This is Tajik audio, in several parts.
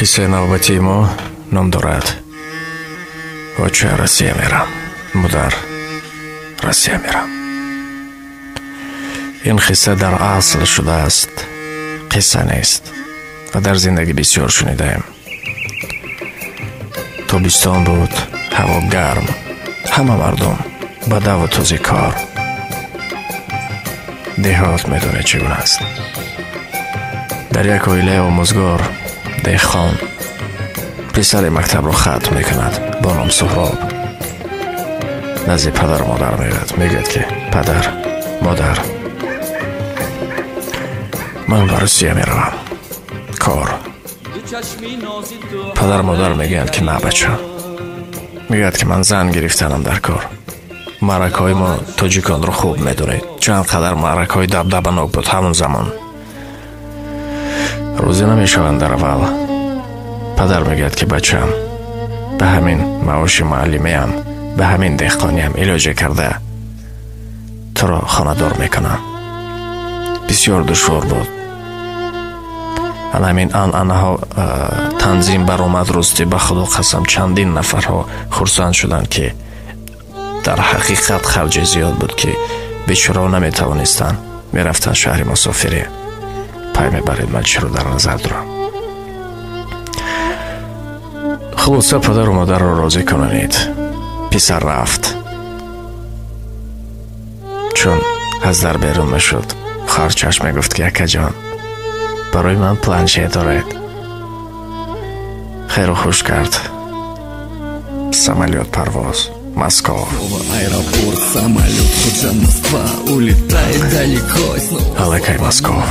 Қиссаи навбатии мо ном дорад «Оча, Россия мерам, модар, Россия мерам». Ин қисса дар асл шудааст, қисса нест ва дар зиндагӣ бисёр шунидаем. Тобистон буд, ҳаво гарм, ҳама мардум ба даву този кор. Деҳот медонед чӣ гуна аст. Дар як оилаи омӯзгор, деҳқон, писаре мактабро хатм мекунад бо ном Суҳроб. Назди падару модар меояд, мегӯяд ки падар, модар, ман ба Русия меравам, кор. Падару модар мегӯянд ки на, бача. Мегӯяд ки ман зан гирифтанам дар кор. Маъракаҳои мо тоҷиконро хуб медонед, чанд қадар маъракаҳои дабдабанок буд ҳамон замон. Розӣ намешаванд дар аввал. Падар мегӯяд ки бачам, ба ҳамин маоши муаллимиам, ба ҳамин деҳқониам илоҷе карда туро хонадор мекунам. Бисёр душвор буд. Ҳамин анъанаҳо танзим баромад. Рости, ба Худо қасам, чандин нафарҳо хурсанд шуданд, ки дар ҳақиқат харҷи зиёд буд, ки бечораҳо наметавонистанд, мерафтанд шаҳри мусофирӣ. Пай мебаред ман чиро дар назар дорам. Хулоса, падару модарро розӣ кунонед. Писар рафт. Чун аз дар берун мешуд, хоҳарчаш мегуфт ки акаҷон, барои ман планшет доред. Хейру хуш кард. Самолёт парвоз. Москва. Аэропорт, самолет, Худжанд, Москва, улетает далеко. Аллакай Москва.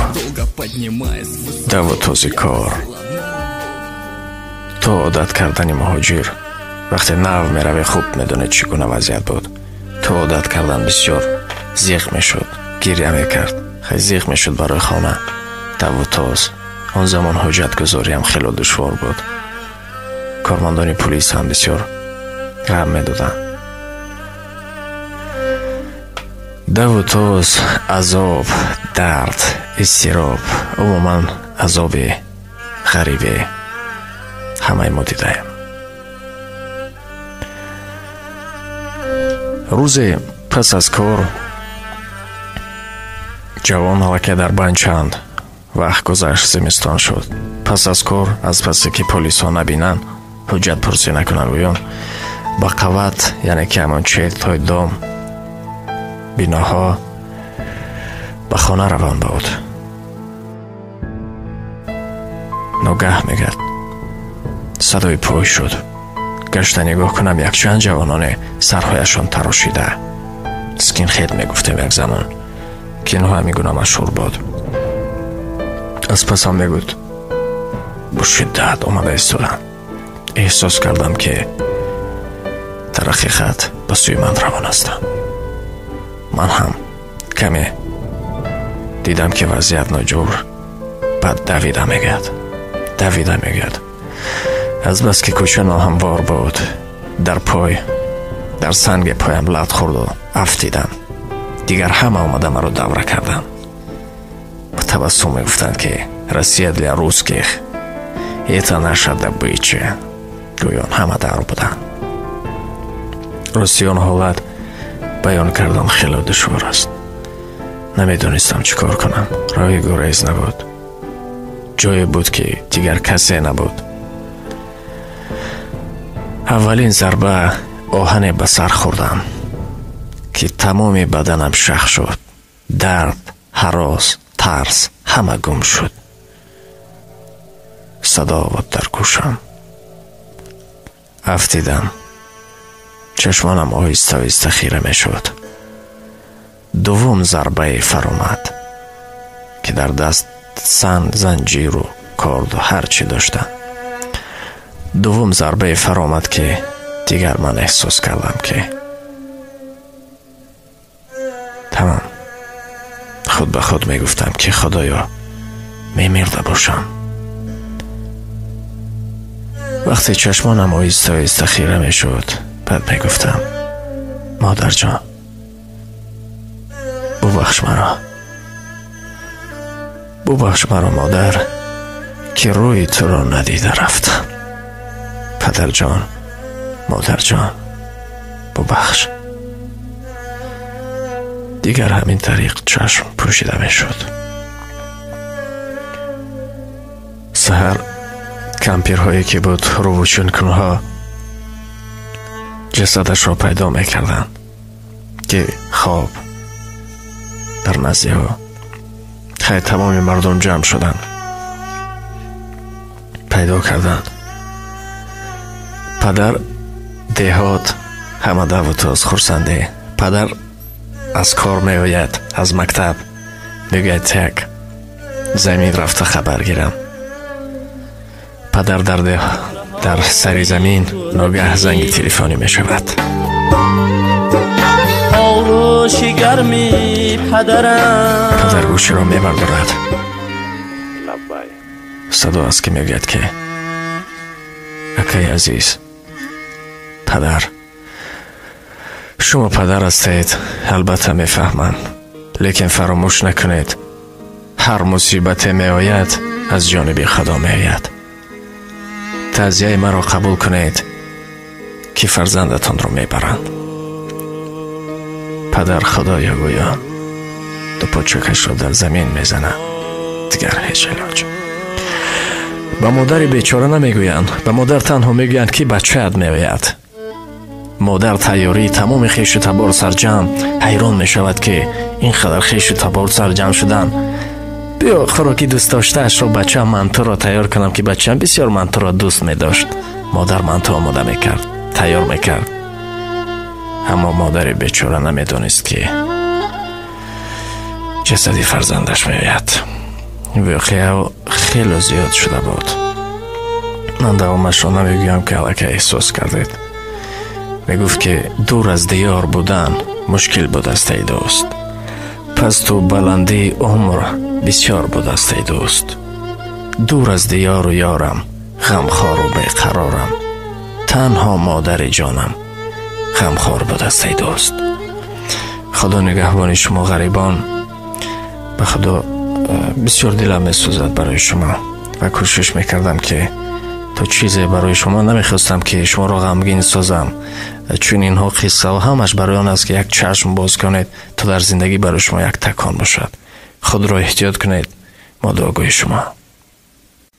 Даву този кор. То одат кардани муҳоҷир. Вақте нав мераве, хуб медонед чӣ гуна вазъият буд. То одат кардан бисёр зиқ мешуд, гиря мекард. Хай зиқ мешуд барои хона. Даву тоз. Он замон ҳуҷҷатгузориам хело душвор буд. Кормандони пулис ҳам бисёр ғам медоданд. Даву тоз, азоб, дард, изтироб, умуман азоби ғарибӣ ҳамаи мо дидаем. Рӯзе пас аз кор ҷавон аллакай дар банд чанд вақт гузашт, зимистон шуд. Пас аз кор, аз пасе ки полисҳо набинанд, ҳуҷҷат пурсӣ накунанд, гӯён ба қават, яъне ки ҳамон четҳои дом, биноҳо, ба хона равон буд. Ногаҳ, мегӯяд, садои пой шуд. Гашта нигоҳ кунам, якчанд ҷавононе сарҳояшон тарошида, скинхед мегуфтем як замон, ки инҳо ҳамин гуна машҳур буд. Аз пасам, мегӯд, бо шиддат омада истоданд. Эҳсос кардам, ки дар ҳақиқат ба сӯи ман равон ҳастанд. Ман ҳам каме дидам, ки вазъият ноҷур. Баъд давида, мегӯяд, давида, мегӯяд, азбаски кӯча ноҳамвор буд, дар пой, дар санги поям лат хӯрду афтидам. Дигар ҳама омада маро давра карданд. Ба табассум мегуфтанд, ки Россия для русских, это наша добыча. Гӯён ҳама дар буданд. Рости, он ҳолат баён кардан хело душвор аст. Намедонистам чӣ кор кунам. Роҳи гурез набуд. Ҷое буд, ки дигар касе набуд. Аввалин зарба оҳане ба сар хӯрдам, ки тамоми баданам шах шуд. Дард, ҳарос, тарс ҳама гум шуд. Садо буд дар гӯшам. Афтидам. Чашмонам оҳиста оҳиста хира мешуд. Дуввум зарбае фаромад, ки дар даст сан, занҷиру корду ҳар чӣ доштам. Дуввум зарбае фаромад, ки дигар ман эҳсос кардам, ки тамом. Худ ба худ мегуфтам, ки Худоё, мемирда бошам. Вақте чашмонам оҳиста оҳиста хира мешуд, баъд мегуфтам: модарҷон, бубахш маро, бубахш маро, модар, ки рӯи туро надида рафтам. Падарҷон, модарҷон, бубахш. Дигар ҳамин тариқ чашм пӯшида мешуд. Саҳар кампирҳое ки буд рӯбучункунҳо ҷасадашро пайдо мекарданд, ки хоб дар назди ӯ. Хай, тамоми мардум ҷамъ шуданд, пайдо карданд. Падар деҳот ҳама даву тоз хурсандӣ. Падар аз кор меояд, аз мактаб, мегӯяд як замин рафта хабар гирам. Падар дар сари замин ногаҳ занги телефонӣ мешавад. Оғӯши гарми падарам. Падар гӯширо мебардорад. Садо аст ки мегӯяд ки акаи азиз, падар, шумо падар ҳастед, албатта мефаҳмам, лекин фаромӯш накунед, ҳар мусибате меояд аз ҷониби Худо меояд. Таъзияи маро қабул кунед ки фарзандатонро мебаранд. Падар Худоё гӯён ду почакашро дар замин мезанад. Дигар ҳеҷ илоҷ. Ба модари бечора намегӯянд, ба модар танҳо мегӯянд ки бачаат меояд. Модар тайёрии тамоми хешу табор сарҷамъ ҳайрон мешавад ки ин қадар хешу табор сарҷамъ шудан. Биё хӯроки дӯстдоштаашро бачаам мантуро тайёр кунам, ки бачаам бисёр мантуро дӯст медошт. Модар манту омода мекард, тайёр мекард. Аммо модари бечора намедонист ки ҷасади фарзандаш меояд. Воқеа хеле зиёд шуда буд. Ман давомашро намегӯям ки аллакай эҳсос кардед. Мегуфт ки дур аз диёр будан мушкил будаст, эй дӯст. Пасту баландии умр бисёр будаст, эй дӯст. Дур аз диёру ёрам, ғамхору беқарорам, танҳо модари ҷонам ғамхор будаст, эй дӯст. Худо нигаҳбони шумо ғарибон. Ба Худо бисёр дилам месӯзад барои шумо ва кӯшиш мекардам ки то чизе барои шумо намехостам ки шуморо ғамгин созам, чун инҳо қиссаҳо ҳамаш барои он аст ки як чашм боз кунед то дар зиндагӣ барои шумо як такон бошад. Худро эҳтиёт кунед, мо дуогӯи шумо.